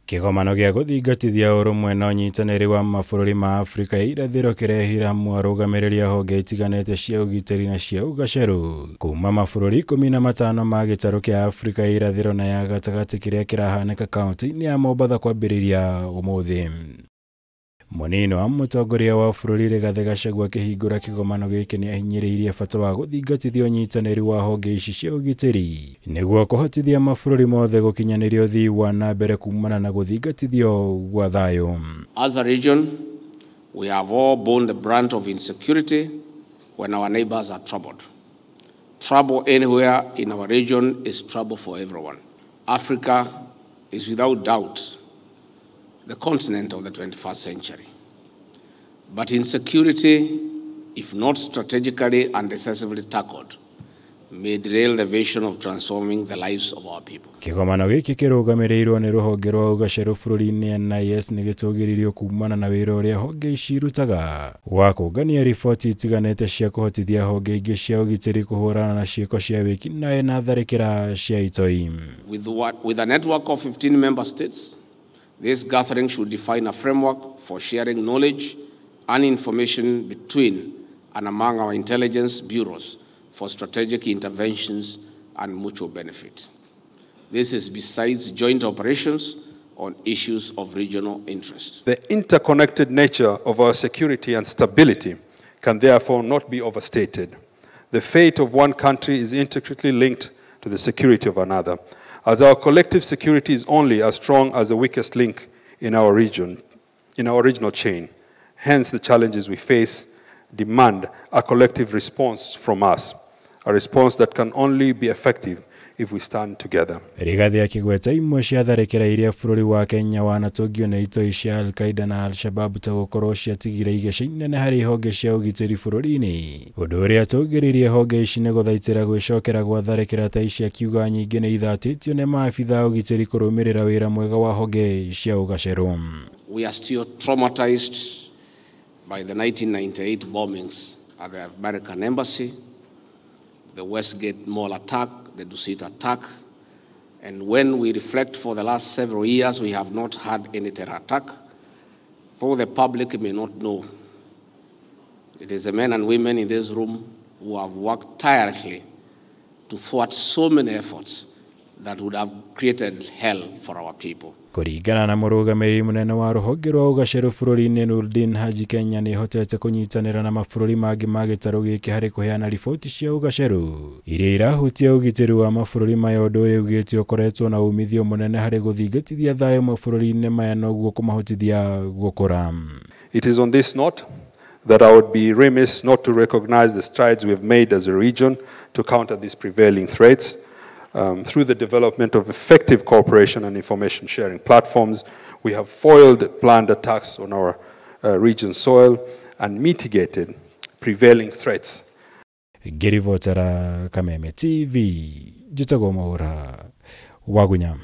Kĩgomano gĩa gũthingatithia ũrũmwe na ũnyitanĩri wa mabũrũri ma Afrika ya irathĩro kĩrehire hamwe arũgamĩrĩri a honge itiganĩte cia ũgitĩri na cia ũgacerũ kuma mabũrũri 15 ma gĩtarũ kĩa Afrika ya irathĩro na ya gatagatĩ kĩrĩa kĩrahanĩka kaunti-inĩ ya Mombatha kwambĩrĩria ũmũthĩ. Mũnini wa mũtongoria wa bũrũri Rigathĩ Gachagua akĩhingũra kĩgomano gĩkĩ nĩahinyĩrĩirie bata wa gũthingatithia ũnyitanĩri wa honge ici cia ũgitĩri nĩguo kũhotithia mabũrũri mothe gũkinyanĩria ũthii wa na mbere kumana na gũthingatithio gwa thayũ. As a region, we have all borne the brunt of insecurity when our neighbors are troubled. Trouble anywhere in our region is trouble for everyone. Africa is without doubt the continent of the 21st century. But insecurity, if not strategically and decisively tackled, may derail the vision of transforming the lives of our people. Kĩgomano gĩkĩ kĩrũgamĩrĩirwo nĩ rũhonge rwa ũgacerũ bũrũri-inĩ NIS nĩ gĩtũgĩririo kumana na wĩra ũrĩa honge ici irutaga wa kũngania riboti itiganĩte cia kũhotithia honge ingĩ cia ũgitĩri kũhũrana na ciĩko cia wĩkinaĩ na tharĩkĩra cia itoi. With a network of 15 member states, this gathering should define a framework for sharing knowledge and information between and among our intelligence bureaus for strategic interventions and mutual benefit. This is besides joint operations on issues of regional interest. The interconnected nature of our security and stability can therefore not be overstated. The fate of one country is intricately linked to the security of another, as our collective security is only as strong as the weakest link in our region, in our regional chain. Hence, the challenges we face demand a collective response from us, a response that can only be effective if we stand together. Rigathi akĩgweta imwe cia tharĩkĩra iria bũrũri wa Kenya wanatũngio nĩ itoi cia Al-Qaeda na Al-Shabaab ta gũkorwo ciatigire igeca inene harĩ honge cia ũgitĩri bũrũri-inĩ. Ũndũ ũrĩa tũgĩrĩrie honge ici nĩ gũthaitĩra gwĩcokera gwa tharĩkĩra ta ici, akiuga nyingĩ nĩ ithatĩtio nĩ maabitha a ũgitĩri kũrũmĩrĩra wĩra mwega wa honge cia ũgacerũ. We are still traumatized by the 1998 bombings at the American Embassy, the Westgate Mall attack, the Dusit attack, and when we reflect for the last several years, we have not had any terror attack, though the public may not know. It is the men and women in this room who have worked tirelessly to thwart so many efforts that would have created hell for our people. Kũringana na mũrũgamĩrĩri mũnene wa rũhonge rwa ũgacerũ bũrũri-inĩ Nurdin Haji, Kenya nĩ ĩhotete kũnyitanĩra na mabũrũri mangĩ ma gĩtarũ gĩkĩ harĩ kũheana riboti cia ũgacerũ iria irahutia ũgitĩri wa mabũrũri maya, ũndũ ũrĩa ugĩte ũkoretwo na umithio mũnene harĩ gũthingatithia thayũ mabũrũri-inĩ maya noguo kũmahotithia gũkũra. It is on this note that I would be remiss not to recognize the strides we have made as a region to counter these prevailing threats. Through the development of effective cooperation and information sharing platforms, we have foiled planned attacks on our region's soil and mitigated prevailing threats. Ngĩribotera Kameme TV, njĩtagwo Mwaura Wagunya.